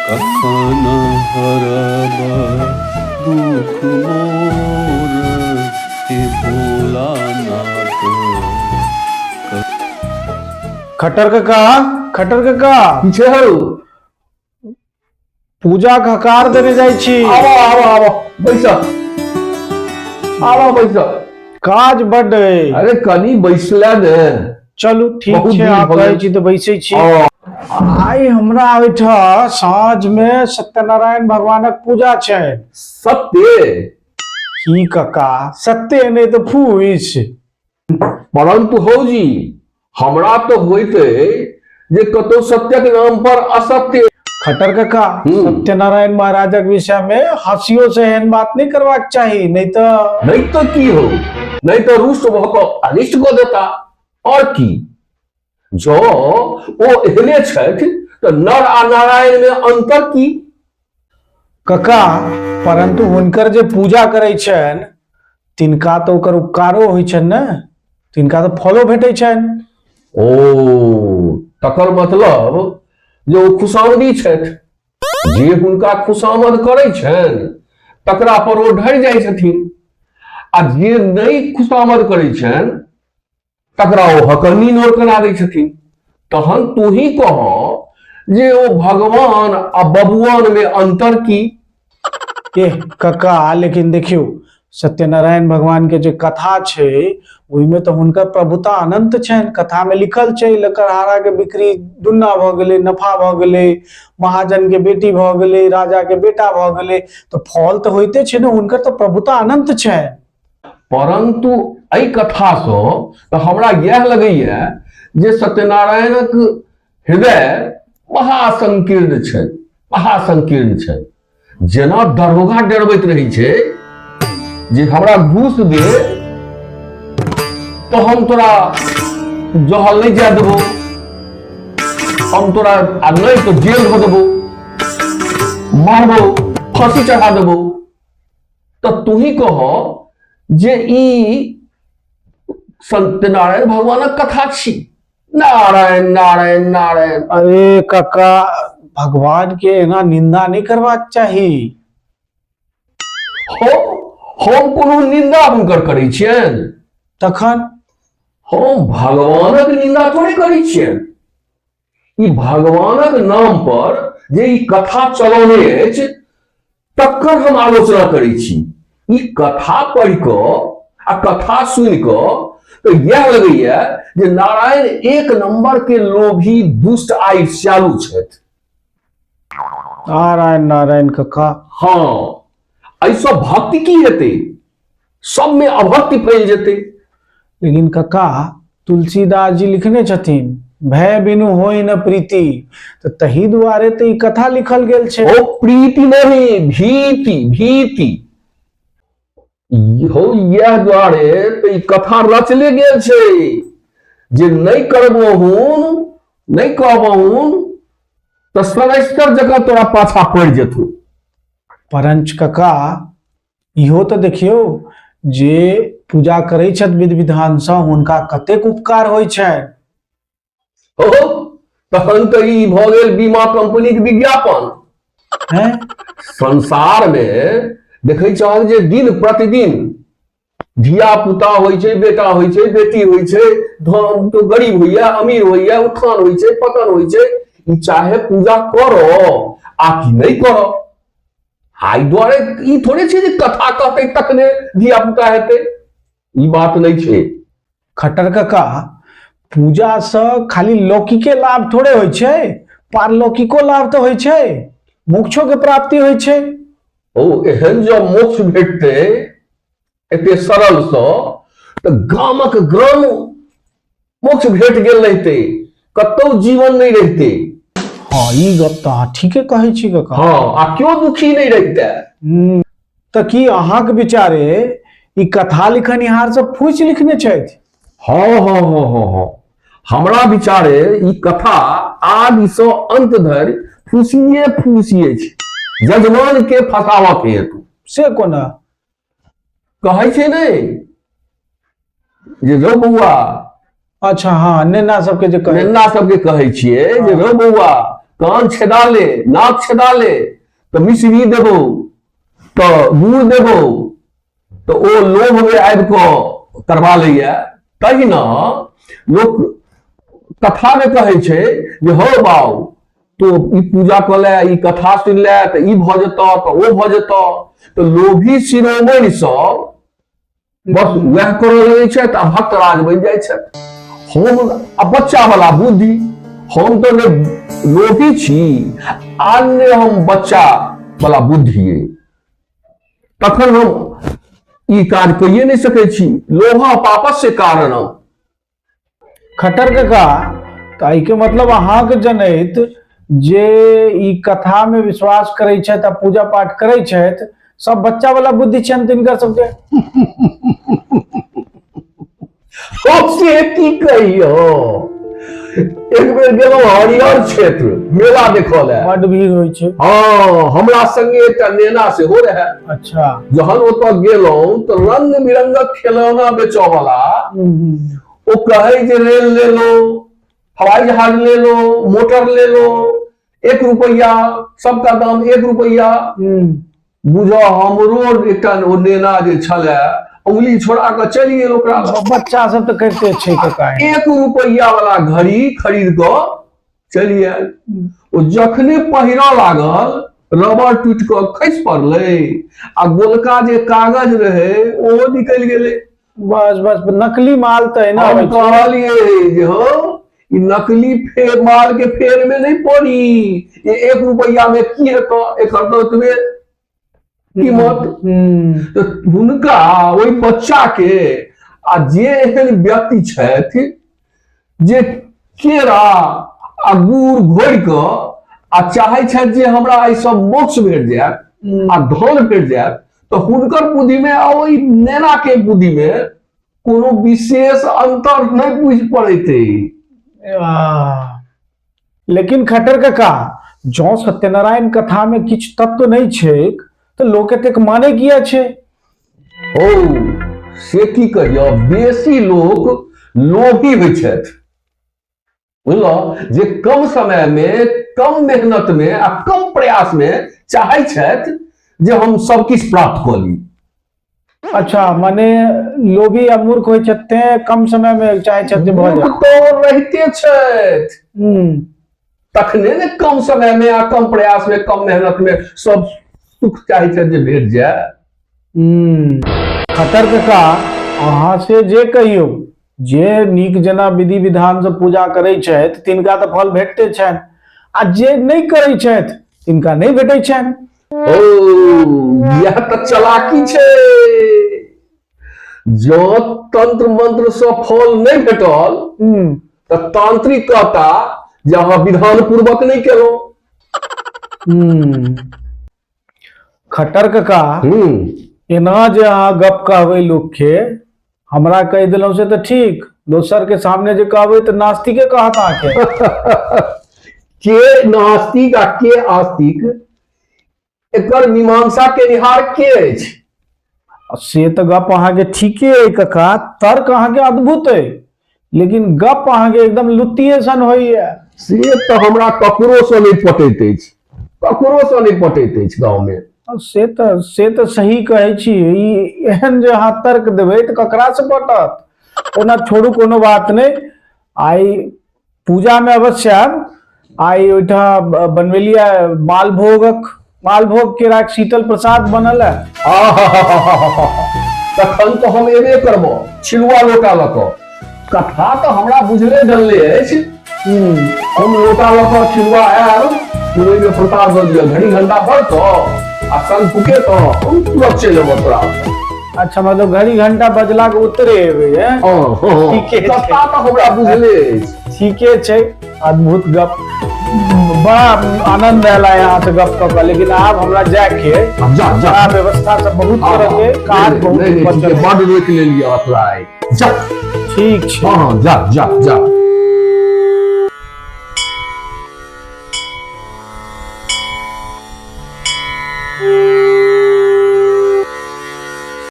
कखन हरब दुख मोर हे भोलानाथ। खट्टर काका, खट्टर काका। की छै हौ? पूजा के हकार देने जाइ छी। आबो आबो आबो, बैस, आबो बैस। काज बड्ड अइ। अरे कनी बैसले ने। चलू ठीक बहुत छै, दिन अहाँ भऽ कहै गेल। छी तऽ बैसै छी। हँ। आइ हमरा ओहिठाम साँझ मे सत्यनारायण भगवानक पूजा छै। सत्य? की कका, सत्य नहि तऽ फूसि। परंतु हौ जी, हमरा तऽ होइत जे कतौ सत्यक नाम पर असत्य। खट्टर काका, सत्यनारायण महाराजक विषय में हंसियो से एहन बात नहीं करबाक चाही, नहीं तो नहीं तो की हो, नहीं तो रुष्ट भऽ कऽ अनिष्ट कऽ देता। और की, जँ ओ एहने छथि तऽ नर आ नारायण में अंतर की? कका, परंतु हुनकर जे पूजा करै छनि तिनका तऽ ओकर उपकारो होइ छनि ने, तिनका तऽ फलो भेटै छनि। ओ तकर मतलब जे ओ खुशामदी छथि, जे हुनका खुशामद करै छनि तकरा पर ओ ढरि जाइ छथिन, आ जे नहि खुशामद करै छनि तकरा ओ हकन्नी नोर कना दै छथिन। तहन तू ही कह जे ओ भगवान आ बबुआन में अंतर की? ए कका, लेकिन देखियौ सत्यनारायण भगवान के जे कथा छै ओहिमे तऽ हुनकर प्रभुता अनंत छनि। कथा में लिखल छै लकड़हारा के बिक्री दुन्ना भऽ गेलै, नफा भऽ गेलै, महाजन के बेटी भऽ गेलै, राजा के बेटा भऽ गेलै, तऽ फल तऽ होइते छै ने, हुनकर तऽ प्रभुता अनंत छनि। परंतु एहि कथासँ तऽ हमरा इएह लगैया जे सत्यनारायणक हृदय महासंकीर्ण छै, महासंकीर्ण छै। जेना दरोगा डरबैत रहै छै जे हमरा घूस दे तऽ हम तोरा जहल नहि जाय देबो, हम तोरा आ नहि तऽ जेल धऽ देबो, मारबो, फांसी चढ़ा देबो। तऽ तू ही कह जे ई सत्यनारायण भगवानक कथा छी। नारायण नारायण नारायण। अरे काका, भगवान के एना निंदा नहीं करबाक चाही। हो, हम कोनो निंदा हुनकर करै छियनि? तखन? हम भगवानक निंदा थोड़े करै छियनि। ई भगवानक नाम पर जे ई कथा चलौने अछि तकर हम आलोचना करै छी। ई कथा पढ़ि कऽ आ कथा सुनि कऽ तऽ इएह लगैया जे नारायण एक नंबर के लोभी, दुष्ट आ ईर्ष्यालु छथि। नारायण नारायण कका। हँ, एहिसँ भक्ति की हेतै? सबमे अभक्ति फैल जेतै। लेकिन कका, तुलसीदास जी लिखने छथिन भय बिनु होई न प्रीति, तऽ तही दुआरे तऽ ई कथा लिखल गेल छै। ओ प्रीति नहीं, भीति, भीति हो। इएह दुआरे तऽ ई कथा रचले गेल छै जे नहि करबहुन, नहि कहबहुन तऽ सनैस्तर जकाँ तोरा पाछा पड़ि जेतौ। परंच कका, इहो तऽ देखियौ जे पूजा करै छथि विधि विधानसँ हुनका कतेक उपकार होइ छनि। हो, तखन तऽ ई भऽ गेल बीमा कंपनीक विज्ञापन। हैं? संसार मे देखै छहक जे दिन प्रतिदिन धिया पुता होइ छै, बेटा होइ छै, बेटी होइ छै, धन तो गरीब होइया, अमीर होइया, उत्थान होइ छै, पतन होइ छै। ई चाहे पूजा करो आ कि नहि करो, एहि दुआरे ई थोड़े छै जे कथा कहतै तखने धिया पुता हेतै, ई बात नहि छै। खट्टर कका, पूजा से खाली लौकिके लाभ थोड़े होइ छै, पारलौकिको लाभ तऽ होइ छै, मोक्षो के प्राप्ति होइ छै। ओ एहन जँ मोक्ष भेटतै एते सरलसँ तऽ गामक ग्राम मोक्ष भेट गेल रहितै, कतौ जीवन नहि रहितै। हँ, ई गप तऽ अहाँ ठीके कहै छी कका। हँ, आ क्यो दुखी नहि रहितै। तऽ की अहाँक विचारे ई कथा लिखनिहार सब फूसि लिखने छथि? हँ हँ हँ हँ हँ, हमरा विचारे ई कथा आदिसँ अंत धरि फूसिए फूसि अछि, यजमान के फंसाबऽ के हेतु। से कोना? कहै छै ने जे रौ बौआ। अच्छा हँ, नेना सबके जे कहै नेना सबके कहै छियै जे रौ बौआ, कान छेदा ले, नाक छेदा ले, तऽ मिश्री देबौ, तऽ गुड़ देबौ, तऽ ओ लोभ में आबि कऽ करबा लैया। तहिना लोक कथा में कहै छै जे हौ बाउ, तो ई पूजा कऽ ले, ई कथा सुनि ले, तऽ ई भऽ जेतऽ, तऽ ओ भऽ जेतऽ। तऽ लोभी शिरोमणि सब बस वएह करऽ लगै छथि आ भक्तराज बनि जाइ छथि। हम आ बच्चा वाला बुद्धि, हम तऽ ने लोभी छी आ ने हम बच्चा वाला बुद्धि अइ, तखन हम ई काज कइए नहि सकै छी। लोभा पापस्य कारणम। खट्टर काका, तऽ एहिके मतलब अहाँके जनैत जे ई कथा में विश्वास करै छथि आ पूजा पाठ करै छथि, सब बच्चा वाला बुद्धि छनि तिनकर सबके? ओ से की कहियो, एक बेर गेलहुँ हरिहर क्षेत्र मेला देखऽ लए। बड भीड़ होइ छै। हँ, हमरा संगे एकटा नेना सेहो रहए। जहन ओतऽ गेलहुँ तऽ रंग बिरंगक खेलौना बेचऽ वाला, ओ कहै जे रेल ले लो, हवाई जहाज ले लो, मोटर ले लो, 1 रुपैया, सबका दाम 1 रुपैया। बुझ हमरो एकटा ओ नेना जे छलै, उंगली छोड़ा कऽ चलि गेल ओकरा लग। बच्चा सब तऽ करिते छै कका। 1 रुपैया वाला घड़ी खरीद कऽ चलि आयल। ओ जखने पहिरऽ लागल, रबर टूटि कऽ खसि पड़लै आ गोलका जे कागज रहै ओहो निकलि गेलै। बस बस, नकली माल तऽ एना हम होइ छै। कहलियै जे हौ, ई नकली फेर माल के फेर में नहीं पड़ी, ये 1 रुपैया में की हेतौ, एकर तऽ ओतबे कीमत। तऽ हुनका ओहि बच्चा के आ जे एहन व्यक्ति छथि जे केरा आ गुड़ घोरि कऽ आ चाहै छथि जे हमरा एहिसँ मोक्ष भेट जायत आ धन भेट जायत, तऽ हुनकर बुद्धि में आ ओहि नेना के बुद्धि में कोनो विशेष अंतर नहि बुझि पड़ैत अछि। लेकिन खट्टर काका, जँ सत्यनारायण कथा में किछु तत्व नहि छैक तऽ लोक एतेक माने किया छै? ओ से की कहियौ, बेसी लोक लोभी होइ छथि, बुझलहुँ, जे कम समय में, कम मेहनत में आ कम प्रयास में चाहै छथि जे हम सब किछु प्राप्त कऽ ली। अच्छा, माने लोभी आ मूर्ख होइ छथि तें कम समय में चाहै छथि जे भऽ जाय। मूर्ख तऽ रहिते छथि, तखने ने कम समय में आ कम प्रयास में, कम मेहनत में सब सुख चाहै छथि जे भेट जाय। खट्टर काका, अहाँ से जे कहियौ, जे नीक जेना विधि विधान से पूजा करै छथि तिनका तऽ फल भेटते छनि, आ जे नहि करै छथि तिनका नहि भेटै छनि। ओ इएह तऽ चलाकी छै। जँ तंत्र मंत्र से फल नहि भेटल तऽ तांत्रिक कहता जे अहाँ विधान पूर्वक नहि केलहुँ। खट्टर काका, एना जे अहाँ गप कहबै लोक के, हमरा कहि देलहुँ से तऽ ठीक, दोसर के सामने जे कहबै तऽ नास्तिके कहत अहाँके। के नास्तिक आ के आस्तिक, एकर मीमांसा केनिहार के अछि? से तऽ गप अहाँके ठीके अइ काका, तर्क अहाँके अद्भुत अइ, लेकिन गप अहाँके एकदम लुत्तिए सन होइए। से तऽ हमरा ककरोसँ नहि पटैत अछि, ककरोसँ नहि पटैत अछि गाँवमे। से तऽ सही कहै छी, ई एहन जे अहाँ तर्क देबै तऽ ककरासँ पटत? ओना छोड़ू, कोनो बात नहि, आइ पूजामे अवश्य आयब। आइ ओहिठाम बनबेलियै मालभोगक, मालभोग केराक शीतल प्रसाद बनल है। आहाहाहाहा। तखन तऽ हम एबे करब छिलुआ लोटा लऽ कऽ। कथा तऽ हमरा बुझले डलले अछि। हम लोटा लऽ कऽ छिलुआ आयब, ओहिमे प्रसाद दऽ दिअ, घड़ी घंटा पड़तऽ आ संग फुके तऽ हम तुरंत चलि अयबऽ तोरा ओतऽ। अच्छा, मतलब घड़ी घंटा बजला के उत्तरे एबै? हैं? हँ। ठीके छै। कथा तऽ हमरा बुझले अछि। ठीके छै। अद्भुत गप, बड़ा आनंद आयल यहाँ से गप कऽ कऽ, लेकिन आब हमरा जायके आब जा जा। बड़ा व्यवस्था सब बहुत तरह के काज नहीं, बहुत नहीं, बचल ठीक है, है। बड रोकि लेलियै तोरा आइ। जा। ठीक छै। हँ, जा जा जा।